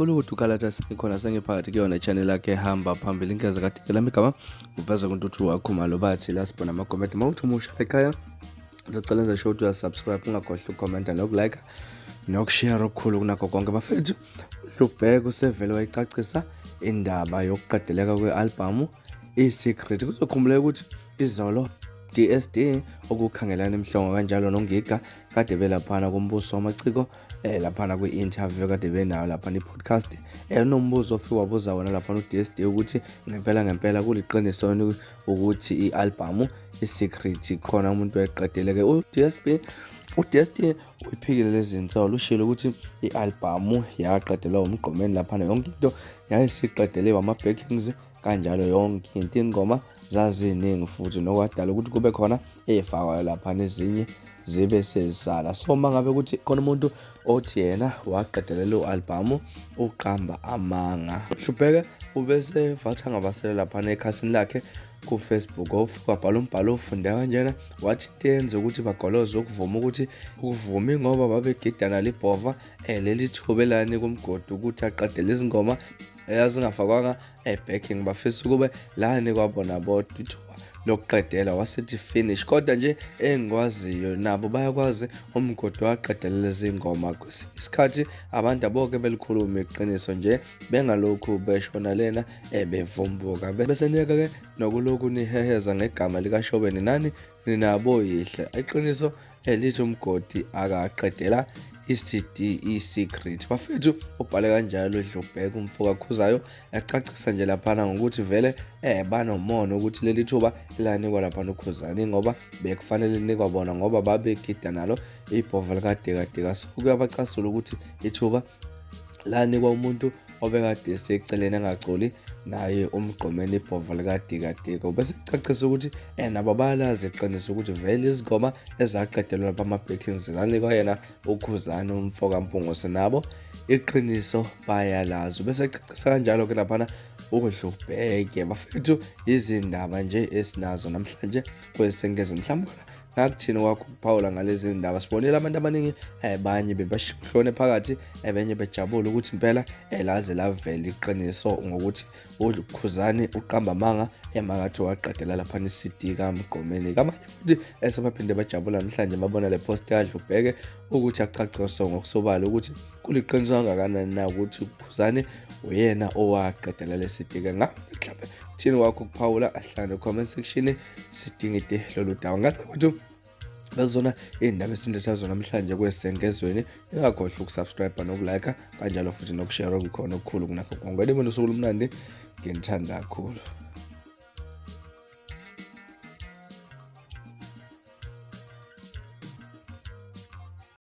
Gulukudu Kalata sengikhona sengiphakathi kuyona channel yakhe ehamba phambili inkeza kadike lami igama uveza kuNtuthu wakhumalo bathi la sibona amakomedi mawuthi umusha ekhaya ngizocela nje show ukuthi uyasubscribe ungakhohlwa ukukhomenta nokulike nokushare okukhulu kunakho konke bafethu. UHlubheke usevele wayicacisa indaba yokuqedeleka kwe-albhamu i-Secret. Kuzokhumbuleka ukuthi izolo DSD okukhangelana imhlongo kanjalo noNgiga kade belaphana kumbuso wamaciko laphana kwi-interview kade benayo laphana i-podcast nombuzo ofike wabuza wona laphana u-DSD ukuthi ngempela ngempela kuliqiniso ukuthi i-albhamu i-Secret khona umuntu wayeqedele-ke u-DSD u-DSD uyiphikile lezi zinsolo ushilo ukuthi i-albhamu yaqedelwa umgqomeni laphana yonke into yayisiqedeliwe ama-backings kanjalo yonke into ingoma zaziningi futhi nokwadala ukuthi kube khona ey'fakwayo laphana ezinye zibe sezisala. So uma ngabe ukuthi khona umuntu othi yena waqedelela u-albhamu uqamba amanga. Hlupheke ubese vatha ngabasele laphana ekhasini lakhe ku-Facebook ofika wabhala umbhalo ofunde kanjena wathi into eyenza ukuthi bagoloze ukuvuma ukuthi ukuvumi ngoba babegidana libhova leli thuba elanika umgodi ukuthi aqedele izingoma eyazingafakwanga ebacking bafisa ukube lani kwabona bodwa ithuba lokuqedela wasethi finish. Kodwa nje engikwaziyo nabo bayakwazi umgodi waqedela lezi ngoma kwesinye isikhathi abantu aboke belikhuluma iqiniso nje bengalokhu beshona lena ebevumbuka bese niyeka-ke nokulokhu niheheza ngegama likaShobeni nani ninabo yihle iqiniso elithi umgodi akaqedela i-CD i-Secret. Bafethu ubhale kanjalo Dlubheka umfo kaKhuzayo ecacisa nje laphana ngokuthi vele banomona ukuthi leli thuba lanikwa laphana uKhuzani ngoba bekufanele linikwa bona ngoba babegida nalo ibhova likadikadika. So kuyabacasula ukuthi ithuba lanikwa umuntu obekade eseceleni engaculi naye umgqomeni ibhova likadikadika. Ubese kucacisa ukuthi nabo bayalazi iqiniso ukuthi vele izingoma ezaqedelwa lapha ama-backings zanikwa yena uKhuzani umfo kaMpungose nabo iqiniso bayalazi. Ubese ecacisa kanjalo-ke laphana uDlubheke. Bafethu izindaba nje esinazo namhlanje kwesengeze mhlawumbe ngakuthini kwakho ukuphawula ngalezi ndaba. Sibonile abantu abaningi abanye bebashone phakathi ebenye bejabula ukuthi impela laze lavela iqiniso ngokuthi uKhuzani uqamba amanga emakathi waqedela lapha i-CD kaMgqomeni. Kamanye futhi esebaphinde bajabula namhlanje babona le post kaDlubheke ukuthi acaciswe ngokusobala ukuthi kuliqiniso kangakanani na ukuthi uKhuzani uyena owaqedela le CD. Ke ngabe mhlawumbe kuthini kwakho ukuphawula ahlane comment section sidingide lolu daba. Ngathi ukuthi bezona iy'ndaba esinletha namhlanje kwesengezweni ningakhohlwa ukusubscribe nokulike kanjalo futhi nokushare okukhona okukhulu kunakho konke. Nibe nosuku olumnandi, nginithanda kakhulu.